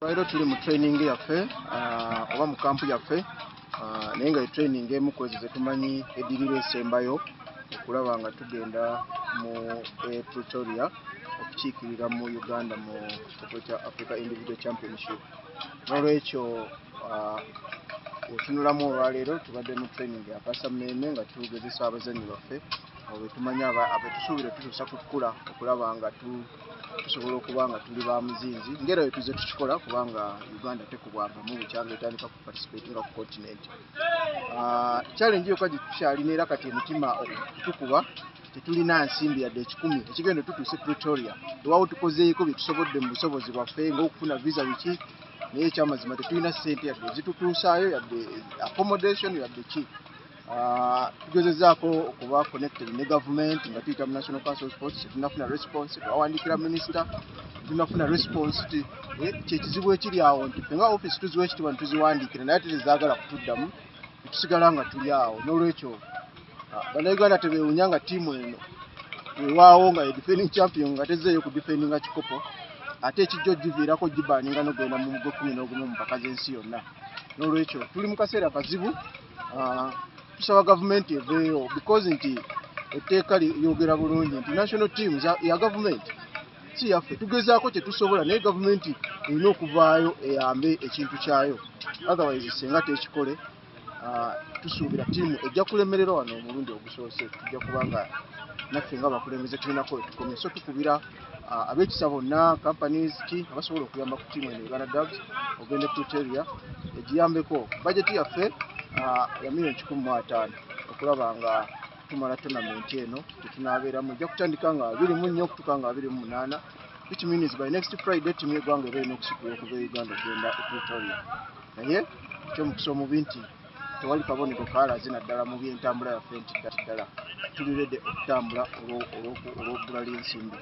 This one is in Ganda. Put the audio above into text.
Leero tuli mu training yaffe oba mu kampu yaffe, naye nga training emu ku ezo zetumanyi eddirira esembayo okulaba nga tugenda mu Pretoria okukiikirira mu Uganda mu kikopo kya Africa Individual Championship. N'olwekyo otunulamu olwaleero tubadde mu training akasammeeme nga tugezesa abazannyi baffe abo betumanyi abetusuubira tutuusa ku kkula okulaba nga tusobola okuba nga tuli ba muzinzi ng'era bwe tuzze tukikola, kubanga Uganda tekubwangamu bukyanga etandika ku participatinga ku continent. Challenge yokka gye tukyalina era kati emitima okutukuba, tetulina nsimbi yadde 100 ekigenda tutuuse Pretoria. Ewaawo tukozeeko bye tusobodde mu busobozi bwaffe ng'okufuna visa biki, naye ekyamazima tetulina ssente yadde ezitutuusaayo, yadde accommodation, yadde ki. Tugezezaako okuba connected ne government nga tuyita mu National Council of Sports, tetunafuna response. Twawandiikira minister, tetunafuna response. Kyekizibu ekiri awo nti ffe nga office tuziwa ekitiibwa netuziwandiikira, naye ate tezaagala kutuddamu, netusigala nga tuli awo. N'olwekyo Bannayuganda tebeewunya nga ttiimu eno wewaawo nga ye defending champion nga tezzeeyo ku defendinga kikopo, ate ekijja ogiviirako gibaninga n'okugenda mu mugo 11 mu mpaka z'ensi yonna. N'olwekyo tuli mu kaseera kazibu. Tusaba gavumenti eveeyo because nti etteeka lyogera bulungi nti national team ya gavumenti, si yaffe. Tugezaako kye tusobola, naye gavumenti erina okuvaayo eyambe ekintu kyayo. Otherwise senga tekikole, tusuubira ttiimu ejja kulemererwa wano omulundi ogusoose, tujja kuba nga naffe nga abakulembeze tulinako wetukomye. So tukubira ab'ekisa bonna, companies ki abasobola okuyamba ku ttiimu eno Uganda Doves ogende Pretoria egiyambeko. Bajeti yaffe ya miliyoni 150 okulaba nga tumala tournament eno tetunaabeeramu. Ejja kutandika nga 24 okutuuka nga 28, which means by next Friday ttiimu y'eggwanga eba erina okusitula okuva e Uganda okugenda e Pretoria. Naye ekyomukisa omubi nti tewali kabonero kaalaze naddala mu byentambula yaffe nti ddala tuli ready okutambula olw'obbula ly'ensimbi.